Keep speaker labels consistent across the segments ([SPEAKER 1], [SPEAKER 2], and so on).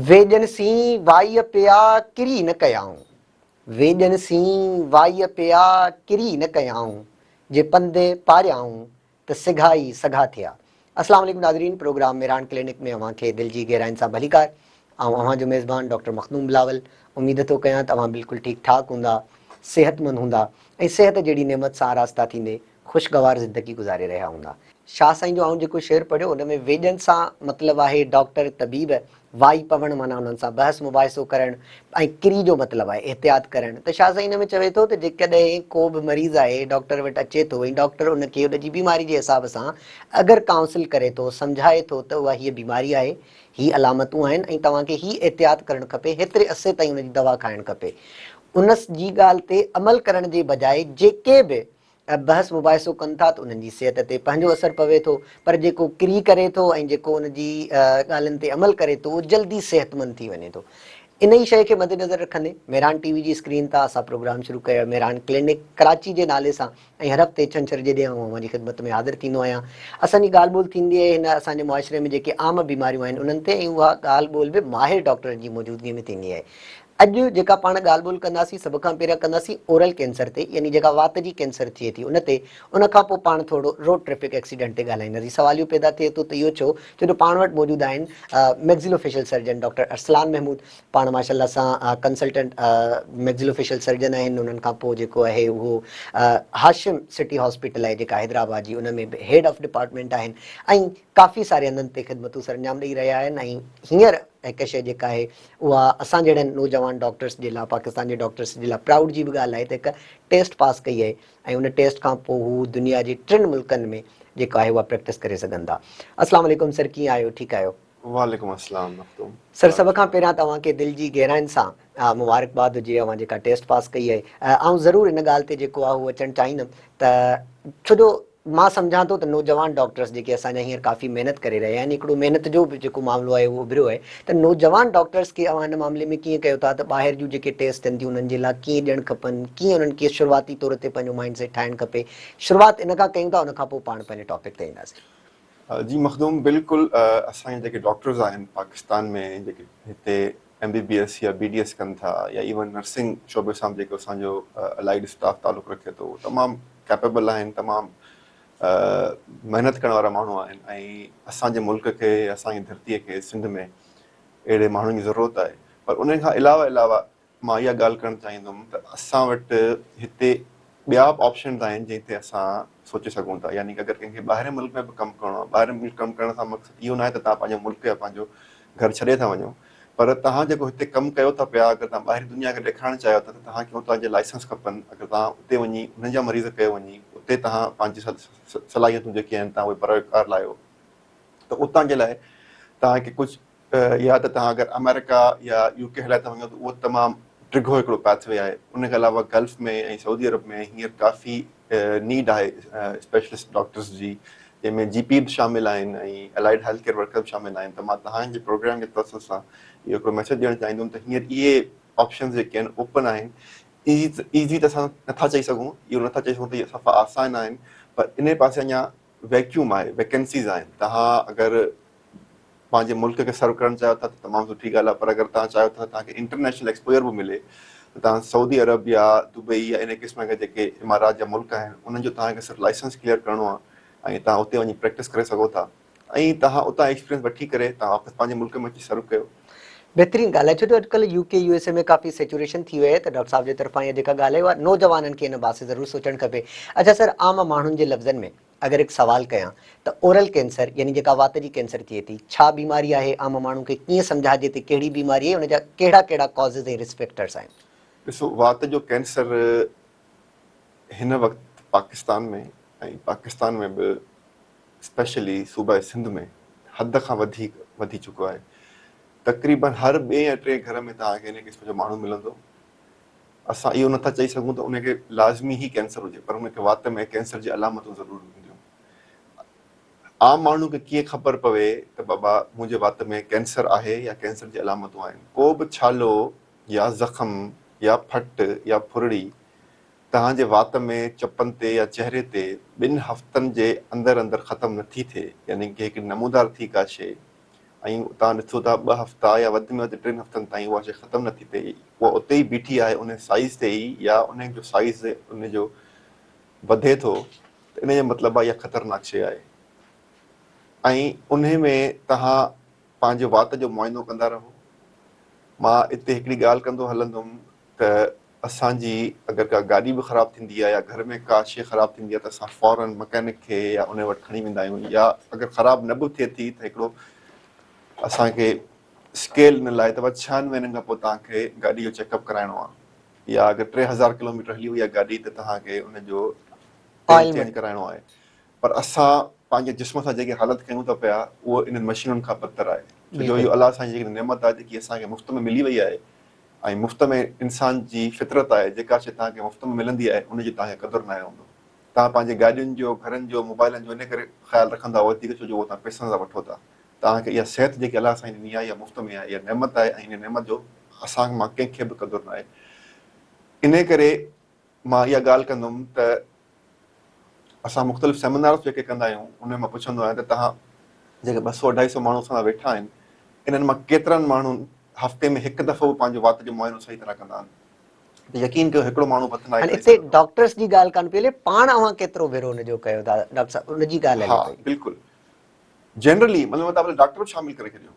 [SPEAKER 1] ويڄن سين وائيء پيا ڪري نه ڪيائون. ويڄن سين وائيء پيا ڪري نه ڪيائون، جي پندي پاريائون ته سگها ئي سگها ٿيا. السلام عليڪم ناظرين پروگرام ميراڻ ڪلينڪ ۾ اوهان کي دل جي گهراين سان ڀليڪار. آئون اوهان جو ميزبان ڊاڪٽر مخدوم بلاول اميد ٿو ڪيان ته اوهان بلڪل ٺيڪ ٺاڪ هوندا، صحتمند هوندا ۽ صحت جهڙي نعمت سان آراسته ٿيندي خوشگوار زندگي گذاري رهيا هوندا. شاهه سائين جو آئون جيڪو شعر پڙهيو ان ۾ ويڄن سان مطلب آهي ڊاڪٽر، طبيب، وائي پوڻ معنيٰ انهن سان بحث مباحثو ڪرڻ ۽ ڪري جو مطلب آهي احتياط ڪرڻ ته شاهه سائين ان ۾ چوي ٿو ته جيڪڏهن ڪو به مريض آهي ڊاڪٽر وٽ اچي ٿو ۽ ڊاڪٽر ان کي ان جي بيماري جي حساب سان اگر ڪائونسل ڪري ٿو سمجهائي ٿو ته اها هيء بيماري آهي هي علامتون آهن ۽ توهان کي هي احتياط ڪرڻ کپي هيتري عرصي تائين ان جي دوا کائڻ کپي ان جي ڳالهه تي عمل ڪرڻ جي بجاء جيڪي به بحث مباحثو ڪن ٿا ته انهن جي صحت تي پنهنجو اثر پوي ٿو پر جيڪو ڪري ڪري ٿو ۽ جيڪو ان جي ڳالهين تي عمل ڪري ٿو اهو جلدي صحتمند ٿي وڃي ٿو. انهي شيء کي مدنظر رکندي مهراڻ ٽي وي جي اسڪرين تان اسان پروگرام شروع ڪيو آهي مهراڻ ڪلينڪ ڪراچي جي نالي سان ۽ هر هفتي ڇنڇر جي ڏينهن آئون اوهان جي خدمت ۾ حاضر ٿيندو آهيان. اسان جي ڳالهه ٻولهه ٿيندي آهي هن اسان جي معاشري ۾ جيڪي عام بيماريون آهن انهن تي ۽ اها ڳالهه ٻولهه به ماهر ڊاڪٽرن جي موجودگي ۾ ٿيندي آهي. اڄ جيڪا پاڻ ڳالهه ٻولهه ڪنداسين سڀ کان پهريان ڪنداسين اورل ڪينسر تي يعني جيڪا وات جي ڪينسر ٿئي ٿي ان تي ان کان پوء پاڻ ٿورو روڊ ٽريفڪ ايڪسيڊنٽ تي ڳالهائينداسين سوال اهو پيدا ٿئي ٿو ته اهو ڇو ڇو جو پاڻ وٽ موجود آهن maxillofacial surgeon doctor Arsalan Mahmood پاڻ ماشاء الله سان ڪنسلٽنٽ ميگزيلو فيشل سرجن آهن انهن کان پوء جيڪو آهي اهو هاشم سٽي هاسپيٽل آهي جيڪا حيدرآباد جي ان ۾ به هيڊ آف ڊپارٽمينٽ آهن ۽ ڪافي ساري هنڌن تي خدمتون سرانجام ڏئي رهيا آهن ۽ هينئر هڪ شيء جيڪا آهي اها اسان جهڙن نوجوان ڊاڪٽرس جي لاء پاڪستان جي ڊاڪٽرس جي لاء پرائوڊ جي به ڳالهه آهي ته هڪ ٽيسٽ پاس ڪئي آهي ۽ ان ٽيسٽ کان پوء هو دنيا جي ٽن ملڪن ۾ جيڪو آهي اها پريڪٽس ڪري سگهن ٿا. السلام عليڪم سر ڪيئن آهيو ٺيڪ آهيو؟
[SPEAKER 2] وعليڪم السلام مخدوم.
[SPEAKER 1] سر سڀ کان پهريان توهان کي دل جي گهراين سان مبارڪباد هجي اوهان جيڪا ٽيسٽ پاس ڪئي آهي آئون ضرور ان ڳالهه تي جيڪو آهي اهو اچڻ چاهيندم ته ڇو جو مان سمجهان ٿو ته نوجوان ڊاڪٽرس جيڪي اسان جا هينئر ڪافي محنت ڪري رهيا آهن هڪڙو محنت جو به جيڪو معاملو آهي اهو اڀريو آهي ته نوجوان ڊاڪٽرس کي اوهان ان معاملي ۾ ڪيئن ڪيو ٿا ته ٻاهر جون جيڪي ٽيسٽ ٿين ٿيون انهن جي لاء ڪيئن ڏيڻ کپن ڪيئن انهن کي شروعاتي طور تي پنهنجو مائنڊ سيٽ ٺاهڻ کپي شروعات ان کان ڪيون ٿا ان کان پوء پاڻ پنهنجي ٽاپڪ تي اينداسين.
[SPEAKER 2] جي مخدوم بلڪل اسان جا جيڪي ڊاڪٽرز آهن پاڪستان ۾ جيڪي هتي ايم بي بي ايس يا بي ڊي ايس ڪن ٿا يا ايون نرسنگ شعبي سان به جيڪو اسان جو الائيڊ اسٽاف تعلق رکي ٿو تمام ڪيپيبل آهن تمام محنت ڪرڻ وارا ماڻهو آهن ۽ اسان جي ملڪ کي اسان جي ڌرتي کي سنڌ ۾ اهڙي ماڻهن جي ضرورت آهي پر ان کان علاوه علاوه مان اها ڳالهه ڪرڻ چاهيندم ته اسان وٽ هتي ٻيا به آپشنز آهن جنهن تي اسان سوچي سگهون ٿا يعني اگر ڪنهن کي ٻاهرين ملڪ ۾ به ڪم ڪرڻو آهي ٻاهرين ملڪ ڪم ڪرڻ سان مقصد اهو ناهي ته توهان پنهنجو ملڪ يا پنهنجو گهر ڇڏي ٿا وڃو پر توهان جيڪو هتي ڪم ڪيو ٿا پيا اگر توهان ٻاهرين دنيا کي ڏيکارڻ چاهيو ٿا ته توهان کي اتان جا لائسنس کپن اگر توهان اتي وڃي انهن جا مريض ڪيو وڃي اتي توهان پنهنجي صلاحيتون جيڪي آهن توهان اهي بروڪار لايو ته اتان جي لاء توهان کي ڪجهه يا ته توهان اگر آمريڪا يا يو ڪي هليا ٿا وڃو ته اهو تمام ڊگهو هڪڙو پاٿ وي آهي ان کان علاوه گلف ۾ ۽ سعودي عرب ۾ هينئر ڪافي نيڊ آهي اسپيشلسٽ ڊاڪٽرز جي جنهن ۾ جي پي به شامل آهن ۽ الائيڊ هيلٿ ڪيئر ورڪر به شامل آهن ته مان توهان جي پروگرام جي توسط سان اهو هڪڙو ميسيج ڏيڻ چاهيندم ته هينئر اهي آپشنز جيڪي آهن اوپن آهن ايزي ايزي ته اسان نٿا چئي سگهون اهو نٿا چئي سگهون ته اهي صفا آسان آهن پر انهي پاسي اڃا ويڪيوم آهي ويڪنسيز آهن توهان اگر پنهنجي ملڪ کي سرو ڪرڻ چاهيو ٿا ته تمام سٺي ڳالهه آهي پر اگر توهان چاهيو ٿا توهان کي انٽرنيشنل ايڪسپوجر به ملي ته توهان سعودي عرب يا دبئي يا ان قسم جا جيڪي امارات جا ملڪ آهن انهن جو توهان کي صرف لائسنس ڪليئر ڪرڻو آهي ۽ توهان اتي وڃي پريڪٽس ڪري سگهو ٿا ۽ توهان اتان ايڪسپيرينس وٺي ڪري توهان واپس پنهنجي ملڪ ۾ اچي سرو ڪيو.
[SPEAKER 1] بهترين ڳالهه آهي ڇو جو اڄڪلهه يو ڪي يو ايس اي ۾ ڪافي سيچوريشن ٿي وئي آهي ته ڊاڪٽر صاحب جي طرفان اها جيڪا ڳالهه آهي اها نوجوانن کي ان باسي ضرور سوچڻ کپي اڇا سر عام ماڻهن جي لفظن ۾ اگر هڪ سوال ڪيان ته اورل ڪينسر يعني جيڪا وات جي ڪينسر ٿئي ٿي ڇا بيماري آهي عام ماڻهو کي ڪيئن سمجهائجي ته ڪهڙي بيماري آهي ان جا ڪهڙا ڪهڙا ڪازز ۽ رسڪ فيڪٽرز آهن.
[SPEAKER 2] ڏسو وات جو ڪينسر هن وقت پاڪستان ۾ ۽ پاڪستان ۾ به اسپيشلي صوبه سنڌ ۾ حد کان وڌيڪ وڌي چڪو آهي تقريبن هر ٻئي يا ٽئين گهر ۾ توهان کي ان قسم جو ماڻهو ملندو اسان اهو نٿا چئي سگهون ته ان کي لازمي ئي ڪينسر هجي پر ان کي وات ۾ ڪينسر جي علامتون ضرور هونديون. عام ماڻهو کي ڪيئن خبر پوي ته بابا منهنجي وات ۾ ڪينسر آهي يا ڪينسر جي علامتون آهن. ڪو به ڇالو يا زخم يا ڦٽ يا ڦرڙي توهان جي وات ۾ چپن تي يا چهري تي ٻن هفتن جي اندر اندر ختم نٿي ٿئي يعني ڪي هڪ نمودار ٿي ڪا شيء ۽ توهان ڏسو ٿا ٻه هفتا يا وڌ ۾ وڌ ٽن هفتن تائين اها شيء ختم نٿي ٿئي، اها اتي ئي بيٺي آهي ان سائيز تي ئي يا ان جو سائيز ان جو وڌي ٿو ته ان جو مطلب آهي اها خطرناڪ شيء آهي ۽ انهي ۾ توهان پنهنجي وات جو معائنو ڪندا رهو. مان اتي هڪڙي ڳالهه ڪندو هلندم ته اسان جي اگر ڪا گاڏي به خراب ٿيندي آهي يا گهر ۾ ڪا شيء خراب ٿيندي آهي ته اسان فورن مڪينڪ کي يا ان وٽ کڻي ويندا آهيون يا اگر خراب نه به ٿئي ٿي ته هڪڙو اسان کي اسڪيل ڏنل آهي ته ڇهن مهينن کان پوء توهان کي گاڏي جو چيڪ اپ ڪرائڻو آهي يا اگر 3000 ڪلوميٽر هلي وئي آهي گاڏي ته توهان کي ان جو تيل چينج ڪرائڻو آهي. پر اسان پنهنجي جسم سان جيڪي حالت ڪيون ٿا پيا اهو انهن مشينن کان بدتر آهي ڇو جو اهو الله سائين جي هڪ نعمت آهي جيڪي اسان کي مفت ۾ ملي وئي آهي ۽ مفت ۾ انسان جي فطرت آهي جيڪا شيء توهان کي مفت ۾ ملندي آهي ان جو توهان کي قدر ناهي هوندو. توهان پنهنجي گاڏين جو، گهرن جو، موبائلن جو ان ڪري خيال رکندا آهيو وڌيڪ ڇو جو اهو توهان پئسن سان وٺو ٿا. توهان کي اها صحت جيڪي الله سائين ڏني آهي اها مفت ۾ آهي اها نعمت آهي ۽ ان نعمت جو اسان مان ڪنهن کي به قدر ناهي. انهي ڪري مان اها ڳالهه ڪندم ته اسان مختلف سيمينارز جيڪي ڪندا آهيون ان ۾ مان پڇندو آهيان ته توهان جيڪي ٻه سو اڍائي سو ماڻهو اسان سان ويٺا آهن انهن مان ڪيترن ماڻهن هفتي ۾ هڪ دفعو به پنهنجو وات جو معائنو صحيح طرح ڪندا آهن ته يقين ڪيو هڪڙو ماڻهو به هٿ ناهي
[SPEAKER 1] هاڻي اتي ڊاڪٽرس جي ڳالهه ڪانه پئي هلي پاڻ اوهان ڪيترو ڀيرو ان جو ڪيو ٿا ڊاڪٽر صاحب ان جي ڳالهه هلي
[SPEAKER 2] پئي. ها بلڪل جنرلي مطلب توهان ڊاڪٽر به شامل ڪري ڇڏيو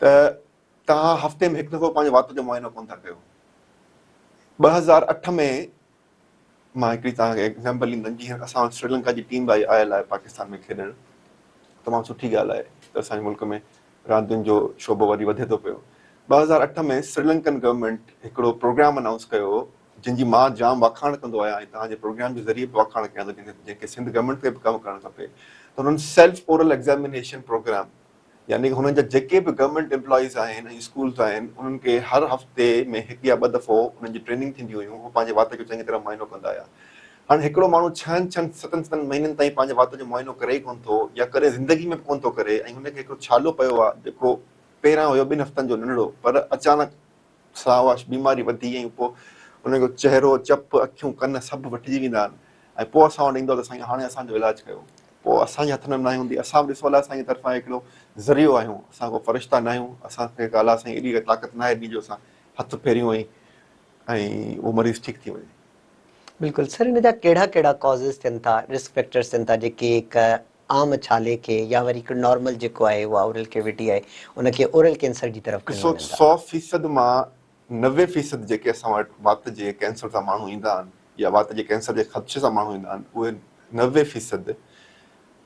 [SPEAKER 2] ته توهان هفتي ۾ هڪ دفعو پنهنجي وات جو معائنو ڪونه ٿا ڪيو. 2008 ۾ مان هڪڙي توهان کي ايگزامپل ڏيندم جيئن اسان وٽ سريلنڪا جي ٽيم به آيل آهي پاڪستان ۾ کيڏڻ تمام سٺي ڳالهه آهي ته اسان جي ملڪ ۾ راندين جو شعبو وري وڌي ٿو پيو. 2008 ۾ سريلنڪن گورنمينٽ هڪڙو پروگرام انائونس ڪيو جنهن جي مان جام واکاڻ ڪندو آهيان ۽ توهان جي پروگرام جي ذريعي به واکاڻ ڪيان ٿو جنهن کي سنڌ گورنمينٽ کي به ڪم ڪرڻ کپي ته انهن سيلف اورل ايگزامينيشن پروگرام يعني هنن جا جيڪي به گورنمينٽ ايمپلائيز آهن ۽ اسڪولز آهن انهن کي هر هفتي ۾ هڪ يا ٻه دفعو انهن جي ٽريننگ ٿيندي هيون هو پنهنجي وات جو چڱي طرح معائنو ڪندا هيا هاڻي هڪڙو ماڻهو ڇهن ڇهن ستن ستن مهينن تائين پنهنجي وات جو معائنو ڪري ئي ڪونه ٿو يا ڪڏهن زندگي ۾ به ڪونه ٿو ڪري ۽ هن کي هڪڙو ڇالو پيو آهي جيڪو پهريان هيو ٻن هفتن جو ننڍڙو پر اچانڪ سان اها بيماري وڌي ۽ پوء ان جو چهرو، چپ، اکيون، ڪن سڀ وٺجي ويندا آهن ۽ پوء اسان وٽ ايندو آهي ته سائين هاڻي اسان جو علاج ڪيو. پوء اسان جي هٿن ۾ ناهي هوندي. اسان به ڏسو الله سائين جي طرفان هڪڙو ذريعو آهيون. اسان ڪو فرشتا ناهيون. اسان کي ڪا الله سائين ايڏي ڪا طاقت ناهي ڏني جو اسان هٿ ڦيريون ۽ ۽ اهو مريض ٺيڪ ٿي وڃي.
[SPEAKER 1] بلڪل سر ان جا ڪهڙا ڪهڙا ڪازز ٿين ٿا رسڪ فيڪٽرز ٿين ٿا جيڪي هڪ عام ڇالي کي يا وري هڪ نارمل جيڪو آهي اها اورل ڪيويٽي آهي ان کي اورل ڪينسر جي طرف کڻي
[SPEAKER 2] ڏسو
[SPEAKER 1] وڃن ٿا.
[SPEAKER 2] سو فيصد مان 90% جيڪي اسان وٽ وات جي ڪينسر سان ماڻهو ايندا آهن يا وات جي ڪينسر جي خدشي سان ماڻهو ايندا آهن اهي 90%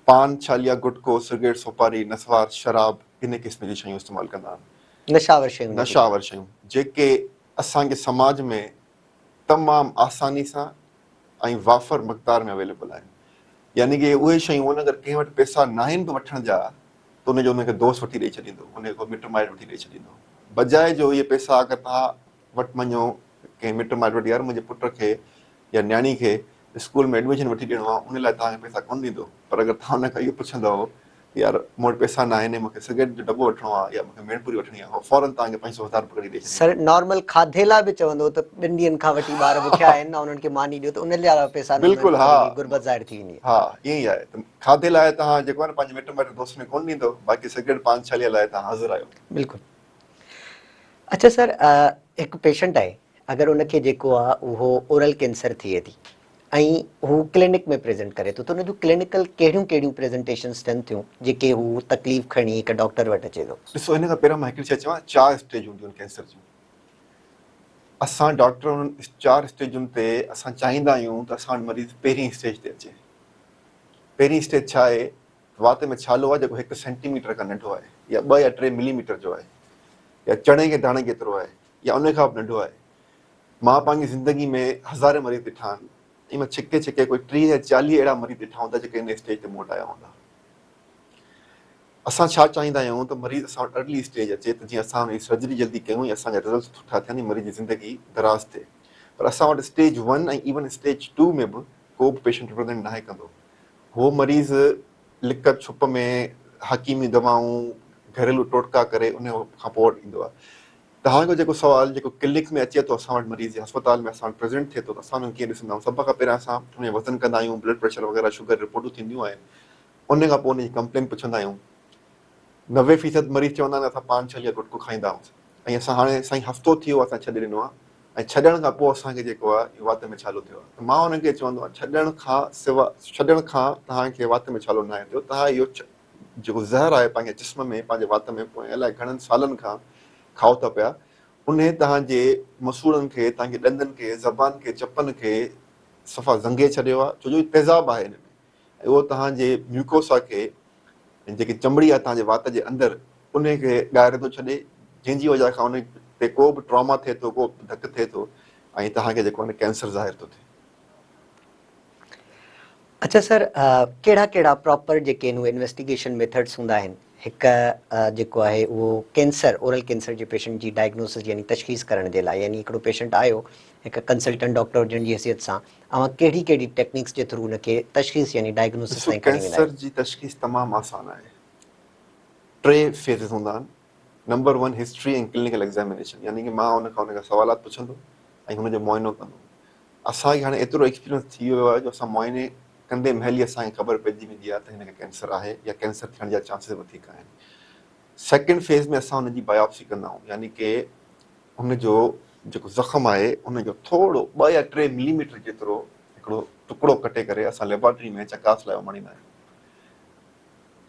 [SPEAKER 2] پان، ڇاليا، گٽڪو، سگريٽ، سوپاري، نسوار، شراب ان قسم جون شيون استعمال ڪندا آهن.
[SPEAKER 1] نشا آور شيون جيڪي.
[SPEAKER 2] نشا آور شيون جيڪي اسان جي سماج ۾ تمام آساني سان ۽ وافر مقدار ۾ اويليبل آهن يعني ڪي اهي شيون آهن اگر ڪنهن وٽ پئسا ناهن به وٺڻ جا ته ان جو ان کي دوست وٺي ڏئي ڇڏيندو ان کي ڪو مٽ مائٽ وٺي ڏئي ڇڏيندو بجاء جو اهي پئسا اگر توهان وٽ مڃو ڪنهن مٽ مائٽ وٽ يار منهنجي پٽ کي يا نياڻي کي اسڪول ۾ ايڊميشن وٺي ڏيڻو آهي ان لاء توهان کي پئسا ڪونه ڏيندو پر اگر توهان ان کان اهو پڇندؤ يار مون وٽ پئسا نه آهن ۽ مون کي سگريٽ جو ڊٻو وٺڻو آهي يا مون کي ميڻ پوري وٺڻي آهي هو فورن توهان کي 500 هزار رپيا ڪڍي ڏئي ڇڏيندو.
[SPEAKER 1] سر نارمل کاڌي لاء به چوندو ته ٻن ڏينهن کان وٺي ٻار بکيا آهن نه انهن کي ماني ڏيو ته ان لاء به پئسا نه هوندا
[SPEAKER 2] بلڪل
[SPEAKER 1] آهن
[SPEAKER 2] ها
[SPEAKER 1] وري غربت ظاهر ٿي ويندي آهي.
[SPEAKER 2] ها ائين ئي آهي ته کاڌي لاء توهان جيڪو آهي نه پنهنجي مٽ مائٽ دوستن کي ڪونه ڏيندو باقي سگريٽ پان ڇاليء لاء توهان حاضر آهيو.
[SPEAKER 1] بلڪل اڇا سر هڪ پيشنٽ آهي اگر ان کي جيڪو آهي اهو اورل ڪينسر ٿئي ٿي ۽ هو ڪلينڪ ۾ پريزنٽ ڪري ٿو ته ان جون ڪلينڪل ڪهڙيون ڪهڙيون پريزنٽيشنس ٿين ٿيون جيڪي هو تڪليف کڻي هڪ ڊاڪٽر وٽ اچي ٿو.
[SPEAKER 2] ڏسو ان کان پهريان مان هڪڙي شيء چوان چار اسٽيج هونديون آهن ڪينسر جون اسان ڊاڪٽر انهن چار اسٽيجن تي اسان چاهيندا آهيون ته اسان وٽ مريض پهرين اسٽيج تي اچي پهرين اسٽيج ڇا آهي وات ۾ ڇالو آهي جيڪو هڪ سينٽي ميٽر کان ننڍو آهي يا ٻه يا ٽي ملي ميٽر جو آهي يا چڻي جي داڻي جيترو آهي يا ان کان به ننڍو آهي مان پنهنجي زندگي ۾ هزارين مريض ڏٺا آهن ۽ مان ڇڪي ڇڪي ڪوئي 30 يا 40 اهڙا مريض ڏٺا هوندا جيڪي ان اسٽيج تي مون وٽ آيا هوندا. اسان ڇا چاهيندا آهيون ته مريض اسان وٽ ارلي اسٽيج اچي ته جيئن اسان ان جي سرجري جلدي ڪيون ۽ اسان جا رزلٽ سٺا ٿين ۽ مريض جي زندگي دراز ٿئي پر اسان وٽ stage one ۽ even stage two ۾ به ڪو به پيشنٽ ريپريزنٽ ناهي ڪندو. هو مريض لڪ ڇپ ۾ حڪيمي دوائون، گهريلو ٽوٽڪا ڪري ان کان پوء وٽ ايندو آهي. توهان جو جيڪو سوال جيڪو ڪلينڪ ۾ اچي ٿو اسان وٽ مريض يا اسپتال ۾ اسان وٽ پريزنٽ ٿئي ٿو ته اسان ان کي ڪيئن ڏسندا آهيون سڀ کان پهريان اسان ان جو وزن ڪندا آهيون بلڊ پريشر وغيره شگر رپورٽون ٿينديون آهن ان کان پوء ان جي ڪمپلين پڇندا آهيون 90% مريض چوندا آهن اسان پان ڇلي يا گٽڪو کائيندا هئاسين ۽ اسان هاڻي سائين هفتو ٿي ويو اسان ڇڏي ڏنو آهي ۽ ڇڏڻ کان پوء اسان کي جيڪو آهي اهو وات ۾ ڇالو ٿيو آهي ته مان انهن کي چوندو آهيان ڇڏڻ کان سوا ڇڏڻ کان توهان کي وات ۾ ڇالو ناهي ٿيو توهان اهو جيڪو زهر آهي پنهنجي جسم ۾ پنهنجي وات ۾ پوء الائي گهڻن سالن کان کائو ٿا پيا انهي توهان جي مسوڙن کي توهان جي ڏندن کي زبان کي چپن کي صفا زنگي ڇڏيو آهي ڇو جو تيزاب آهي ان ۾ ۽ اهو توهان جي ميوڪوسا کي ۽ جيڪي چمڙي آهي توهان جي وات جي اندر انهي کي ڳاري ٿو ڇڏي جنهن جي وجه کان انهي تي ڪو به ٽراما ٿئي ٿو ڪو به ڌڪ ٿئي ٿو ۽ توهان کي جيڪو آهي ڪينسر ظاهر ٿو ٿئي.
[SPEAKER 1] اڇا سر ڪهڙا ڪهڙا پراپر جيڪي آهن اهي انويسٽيگيشن ميٿڊس هوندا آهن هڪ جيڪو آهي اهو ڪينسر اورل ڪينسر جي پيشنٽ جي ڊائگنوسس يعني تشخيص ڪرڻ جي لاء يعني هڪڙو پيشنٽ آيو هڪ ڪنسلٽنٽ ڊاڪٽر هجڻ جي حيثيت سان اوهان ڪهڙي ڪهڙي ٽيڪنيڪس جي ٿرو ان کي تشخيص يعني ڊائگنوسس
[SPEAKER 2] ڏسو
[SPEAKER 1] تائين کڻي ويندا
[SPEAKER 2] ڪينسر
[SPEAKER 1] آهيو؟
[SPEAKER 2] جي تشخيص تمام آسان آهي. ٽي فيزز هوندا آهن. نمبر 1 هسٽري ۽ ڪلينيڪل ايگزامينيشن يعني ڪي مان ان کان ان کان سوالات پڇندو ۽ هن جو معائنو ڪندو. اسان کي هاڻي ايترو ايڪسپيرينس ٿي ويو آهي جو اسان معائني ڪندي مهل ئي اسان کي خبر پئجي ويندي آهي ته هن کي ڪينسر آهي يا ڪينسر ٿيڻ جا چانسز وڌيڪ آهن. سيڪنڊ فيز ۾ اسان ان جي بايوپسي ڪندا آهيون يعني ڪي ان جو جيڪو زخم آهي ان جو ٿورو ٻه يا ٽي ملي ميٽر جيترو هڪڙو ٽڪڙو ڪٽي ڪري اسان ليبارٽري ۾ چڪاس لاء اماڻيندا آهيون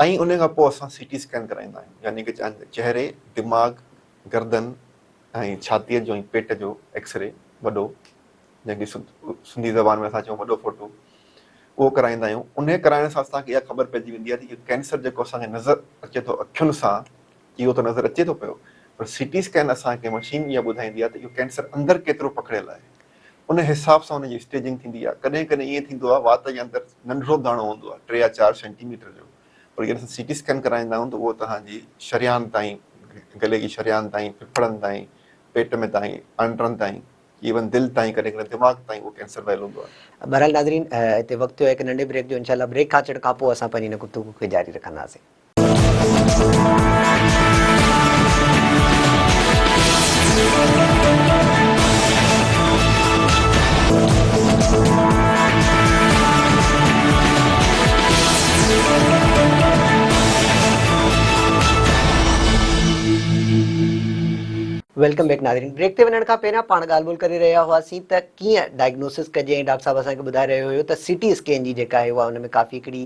[SPEAKER 2] ۽ ان کان پوء اسان سي ٽي اسڪين ڪرائيندا آهيون يعني ڪي چهري، دماغ، گردن ۽ ڇاتيء جو ۽ پيٽ جو ايڪسري وڏو جنهن کي سنڌي زبان ۾ اسان چئون وڏو فوٽو اهو ڪرائيندا آهيون انهي ڪرائڻ سان اسان کي اها خبر پئجي ويندي آهي ته اهو ڪينسر جيڪو اسان کي نظر اچي ٿو اکين سان اهو ته نظر اچي ٿو پيو پر سي ٽي اسڪين اسان کي مشين اها ٻڌائيندي آهي ته اهو ڪينسر اندر ڪيترو پکڙيل آهي ان حساب سان ان جي اسٽيجنگ ٿيندي آهي ڪڏهن ڪڏهن ائين ٿيندو آهي وات جي اندر ننڍڙو داڻو هوندو آهي 3 يا 4 سينٽي ميٽر جو پر جڏهن اسان سي ٽي اسڪين ڪرائيندا آهيون ته اهو توهان جي شريان تائين گلي جي شريان تائين ڦڦڙن تائين پيٽ ۾ تائين آنٽرن تائين ايون دل تائين ڪڏهن ڪڏهن دماغ تائين اهو ڪينسر ويل هوندو آهي.
[SPEAKER 1] بهرحال ناظرين هتي وقت ٿيو آهي هڪ ننڍي بريڪ جو انشاء الله بريڪ کان اچڻ کان پوء اسان پنهنجي هن گفتگو کي جاري رکنداسين. Welcome back ناظرين بريڪ تي وڃڻ کان پهريان پاڻ ڳالهه ٻولهه ڪري رهيا هئاسين ته ڪيئن ڊائگنوسس ڪجي ۽ ڊاڪٽر صاحب اسان کي ٻڌائي رهيو هيو ته سي ٽي اسڪين جي جيڪا آهي اها ان ۾ ڪافي هڪڙي